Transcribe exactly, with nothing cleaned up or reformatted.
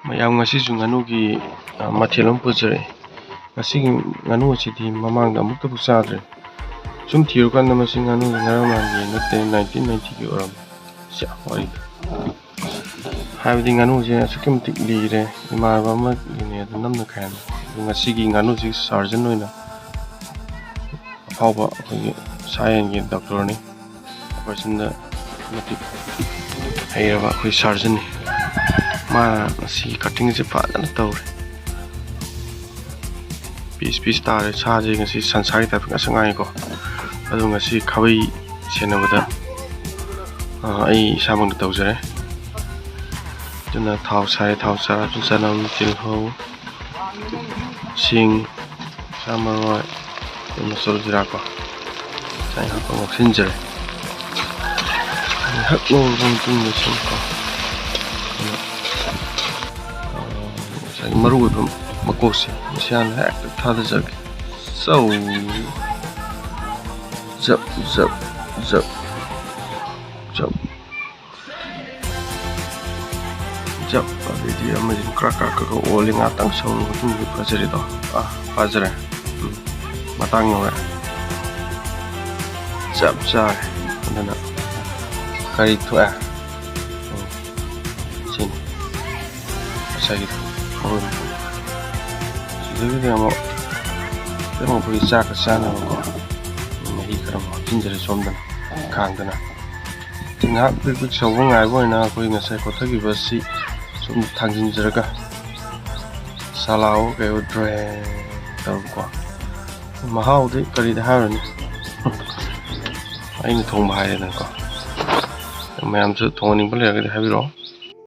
ꯃꯌꯥꯝ, ꯉꯁꯤꯁꯨ ꯉꯥꯅꯨꯒꯤ, ꯑ, ꯃꯊꯦꯜ ꯑꯃ ꯄꯨꯖꯔꯛꯑꯦ꯫ ꯉꯁꯤꯒꯤ ꯉꯥꯅꯨ ꯑꯁꯤꯗꯤ ꯃꯃꯥꯡꯗ ꯑꯃꯨꯛꯇꯕꯨ ꯆꯥꯗ꯭ꯔꯤ꯫ ꯁꯨꯝ ꯊꯤꯔꯨꯀꯥꯟꯗ ꯃꯁꯤ ꯉꯥꯅꯨ ꯉꯔꯥꯡ ꯅꯍꯥꯟꯒꯤ ꯅꯠꯇꯦ, ꯅꯥꯏꯟꯇꯤꯟ ꯅꯥꯏꯟꯇꯤꯒꯤ ꯑꯣꯏꯔꯝꯃꯤ꯫ ꯁꯤ ꯋꯥꯔꯤꯗꯣ꯫ ꯍꯥꯏꯕꯗꯤ ꯉꯥꯅꯨꯁꯦ ꯑꯁꯨꯛꯀꯤ ꯃꯇꯤꯛ ꯂꯤꯔꯦ, ꯏꯃꯥꯟꯅꯕ ꯑꯃꯒꯤꯅꯦ ꯑꯗꯨ ꯅꯝꯅ ꯈꯥꯏꯍꯟꯕ꯫ ꯑꯗꯨ ꯉꯁꯤꯒꯤ ꯉꯥꯅꯨꯁꯤ ꯁꯥꯔꯖꯟ ꯑꯣꯏꯅ ꯑꯐꯥꯎꯕ ꯑꯩꯈꯣꯏꯒꯤ ꯁꯥ ꯌꯦꯟꯒꯤ ꯗꯣꯛꯇꯔꯅꯤ, ꯑꯣꯄꯔꯦꯁꯟꯗ ꯃꯇꯤꯛ ꯍꯩꯔꯕ ꯑꯩꯈꯣꯏ ꯁꯥꯔꯖꯟꯅꯤ꯫ ꯃꯥꯅ ꯉꯁꯤ ꯀꯠꯇꯤꯡꯁꯦ ꯐꯖꯅ ꯇꯧꯔꯦ꯫ ꯄꯤꯁ ꯄꯤꯁ ꯇꯥꯔꯦ꯫ ꯁꯥꯁꯦ ꯉꯁꯤ ꯁꯟꯁꯥꯒꯤ ꯇꯥꯏꯞꯇ ꯉꯁꯪ ꯉꯥꯡꯉꯤꯀꯣ꯫ ꯑꯗꯨ ꯉꯁꯤ ꯈꯥꯕꯩ ꯁꯦꯟꯅꯕꯗ, ꯑ, ꯑꯩ ꯏꯁꯥꯃꯛꯅ ꯇꯧꯖꯔꯦ꯫ ꯑꯗꯨꯅ ꯊꯥꯎ ꯁꯥꯏ, ꯊꯥꯎ ꯁꯥꯔꯁꯨ ꯆꯅꯝ, ꯇꯤꯜꯍꯧ, ꯁꯤꯡ, ꯁꯥ ꯃꯔꯣꯏ, ꯑꯗꯩ ꯃꯆꯜ ꯖꯤꯔꯥ ꯀꯣ, ꯉꯁꯥꯏ ꯍꯥꯞꯄ ꯉꯧꯁꯤꯟꯖꯔꯦ꯫ ꯉꯥꯏꯍꯥꯛ ꯉꯧꯔꯕ ꯃꯇꯨꯡꯗ ꯁꯨꯝ ꯀꯣ, ꯑꯗꯨꯅ, ꯑ, ꯉꯁꯥꯏꯒꯤ ꯃꯔꯨ ꯑꯣꯏꯕ ꯃꯀꯣꯛꯁꯦ ꯃꯁꯤ ꯍꯥꯟꯅ ꯍꯦꯛꯇ ꯊꯥꯗꯖꯒꯦ꯫ ꯆꯧ꯫ ꯖꯞ, ꯖꯞ, ꯖꯞ꯫ ꯖꯞ꯫ ꯖꯞ꯫ ꯑꯗꯩꯗꯤ ꯑꯃꯁꯤꯅ ꯀ꯭ꯔꯛ ꯀ꯭ꯔꯛ ꯀ꯭ꯔꯛ ꯀ꯭ꯔꯛ ꯑꯣꯜꯂꯤ꯫ ꯉꯥꯛꯇꯪ ꯁꯧꯔ ꯃꯇꯨꯡꯗ ꯐꯖꯔꯦꯗꯣ꯫ ꯑꯥ, ꯐꯖꯔꯦ꯫ ꯎꯝ꯫ ꯃꯇꯥꯡ ꯌꯧꯔꯦ꯫ ꯆꯞ ꯆꯥꯔꯦ꯫ ꯑꯗꯨꯅ ꯀꯔꯤ ꯊꯣꯛꯑꯦ? ꯎꯝ꯫ ꯁꯤꯅꯤ꯫ ꯉꯁꯥꯏꯒꯤꯗꯣ꯫ ꯃꯔꯣꯏ ꯃꯄꯥꯡ꯫ ꯁꯤꯗꯒꯤꯗꯤ ꯑꯃꯨꯛ ꯈꯤꯇꯪ ꯑꯩꯈꯣꯏꯒꯤ ꯆꯥꯛꯀ ꯆꯥꯅꯕꯀꯣ꯫ ꯃꯍꯤ ꯈꯔ ꯑꯃꯨꯛ ꯍꯥꯞꯆꯤꯟꯖꯔꯦ ꯁꯣꯝꯗꯅ꯫ ꯈꯥꯡꯗꯅ꯫ ꯁꯤ ꯉꯥꯏꯍꯥꯛ ꯄ꯭ꯔꯤꯛ ꯄ꯭ꯔꯤꯛ ꯁꯧꯕ ꯉꯥꯏꯕ ꯑꯣꯏꯅ ꯑꯩꯈꯣꯏ ꯉꯁꯥꯏ ꯀꯣꯊꯈꯤꯕ ꯑꯁꯤ ꯁꯨꯝ ꯊꯥꯡꯖꯤꯟꯖꯔꯒ ꯁꯥꯂꯥꯑꯣ ꯀꯩꯑꯣ ꯗ꯭ꯔꯦꯟ ꯇꯧꯔꯒꯀꯣ꯫ ꯃꯍꯥꯎꯗꯤ ꯀꯔꯤꯗ ꯍꯥꯏꯔꯨꯅꯤ꯫ ꯑꯩꯅ ꯊꯣꯡꯕ ꯍꯥꯏꯔꯦꯗꯅꯀꯣ꯫ ꯃꯌꯥꯝꯁꯨ ꯊꯣꯡꯍꯟꯅꯤꯡꯕ ꯂꯩꯔꯒꯗꯤ ꯍꯥꯏꯕꯤꯔꯛꯑꯣ꯫